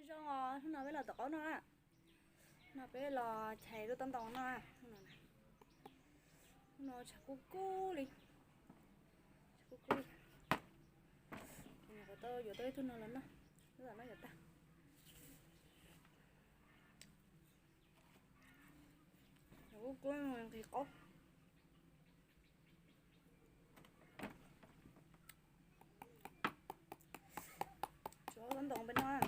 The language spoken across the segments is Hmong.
Zoo os, hnub no peb los tom qaub noj na. No peb los chais lub taub ntoo noj. Hnub no tshav kub kub li, tshav kub kub li. Kuv tau yuav tau ib tug no los noj, lub tom no yuav tag. Tshav kub kub nqhis qaub. Tshuav taub ntoo peb noj.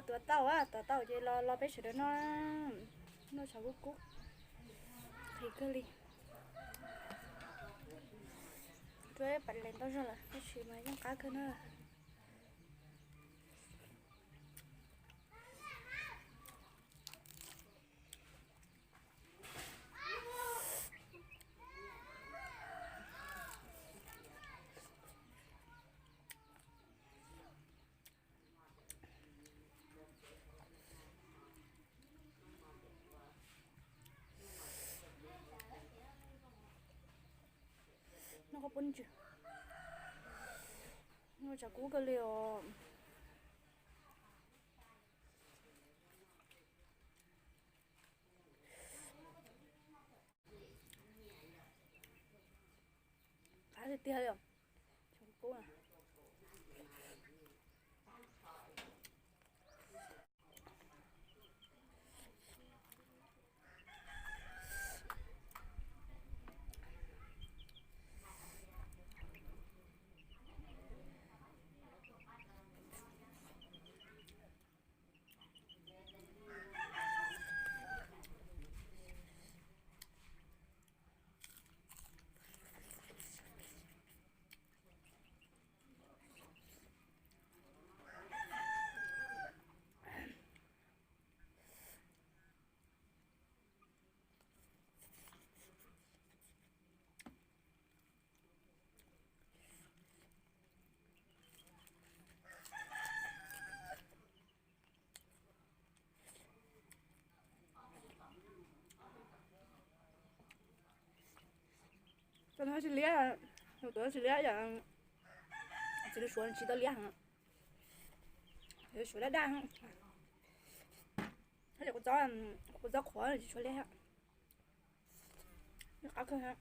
Tuav tau, tuav tau ces los los peb sawv daws noj. Noj tshav kub kub, qhis kawg li. Rua pam lees tau zog lawm tab sis mas yeej qab kawg na. Noj qab pob ntseg, noj tshav kub kawg li os. Qab tiag tiag li os. Cov no tsis liab, tus no tsis liab yom. Txiv lws suav tsis tau liab heev, suav daj daj. Kuv txob qhuav tsis tshua liab. Qab kawg.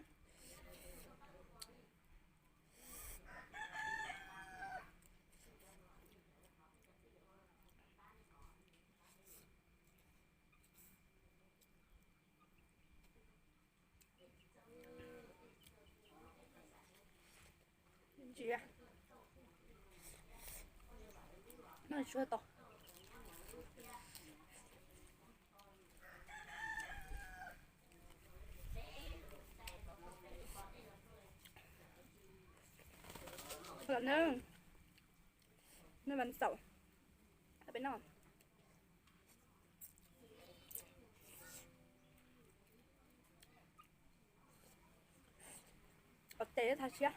Ntsia, no tsuag tau. Los na, no vas xaum peb noj. Ua tes thaj siab.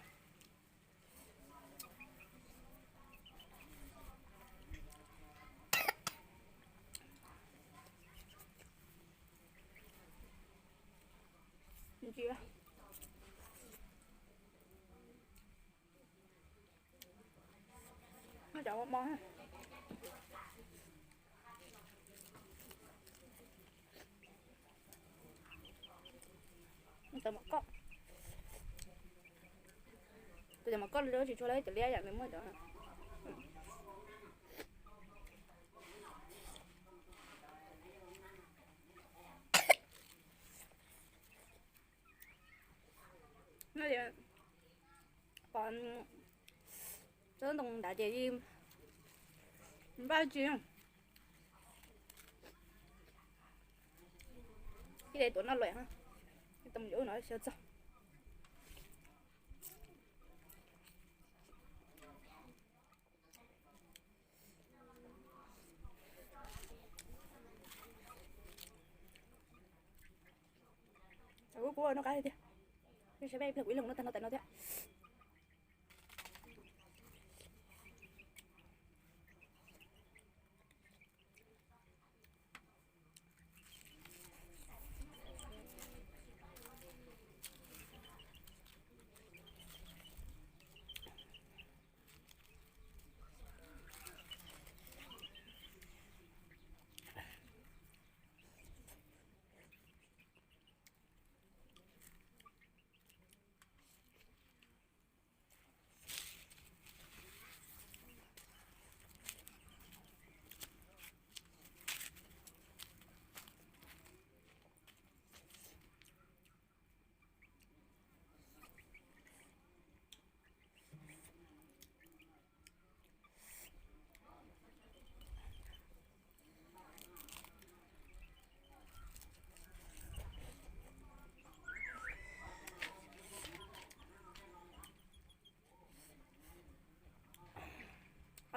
Ntsia, cov mos mos. Cov mov koj, tus cov mov koj lawv tsis tshua lawv cov liab yam nws muaj cov. Pom tsob ntoo nrad ces npaj tsis, ib daim tuav noj luam, tau mus yuav no xyov txog. Kuv noj qab tiag, saib peb ib pliag kuv ib leeg noj tag no tas no thiab.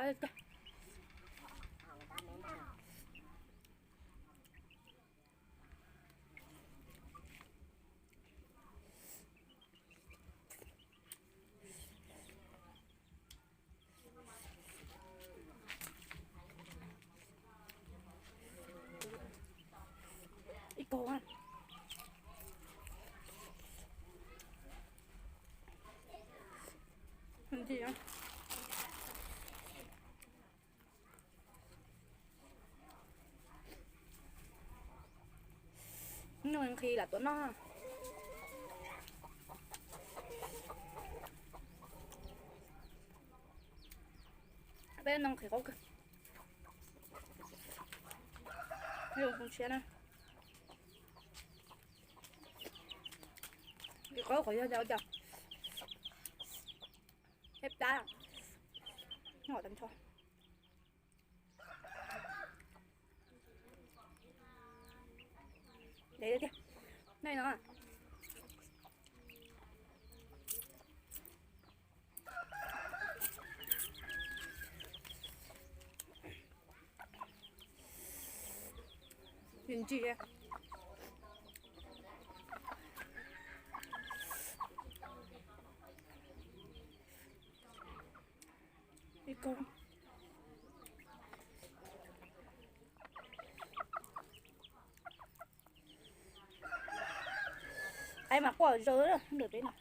Ib kaug. Nqhis lam tuav noj. Peb noj nqhis qaub kawg. Zoo siab na. Nqhis qaub qhov yog cov, cov thiab plab, noj tag nrho. Noj no. Ntsia, ib kaug. Qaib mas quaj zog ntawm peb no.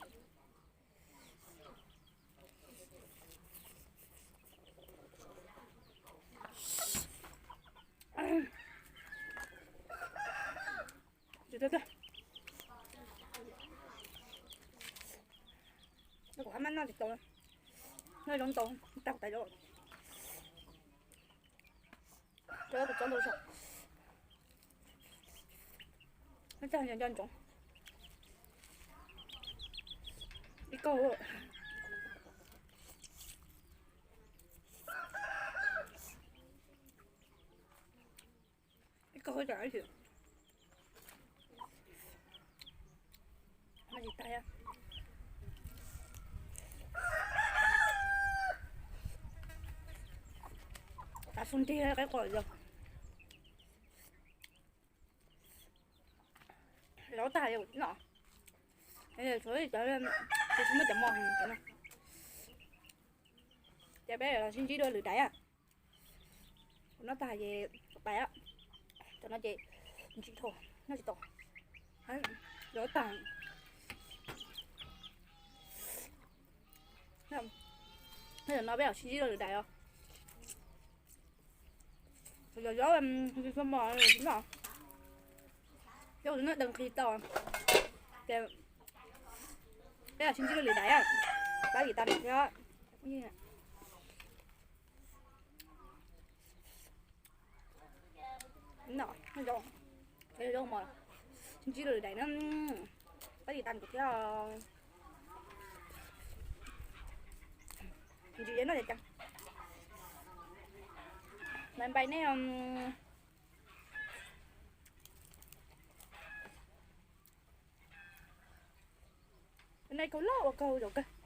Kuv hab mab noj tsis tau, noj zoo tau, tag tais lawm. Rau kuv tsob ntau saum. Noj tag nco ntsoov. Ib kauj. Ib kauj, noj tsis tag. Tav su nrig qab qos yog. Lov tag yog no. Tshuav cov, tsis muaj cov mos no. Ces peb sib ntsib dua lwm daim. Noj tag ces pais. Cov no ces ntsim dhau, noj tsis tau. Lov tag. Cov no peb sib ntsib dua lwm daim os. Yog zaub, zaub mos no, zaub no dees nqhis tau. Ces peb sib ntsib dua lwm daim, pab vim tas thiab. No, zaub mos, sib ntsib dua lwm daim na, pab vim tas thiab. Ntsis no ces cas, npais npais nej. Nej kaug loj ua kaug zaum kawg.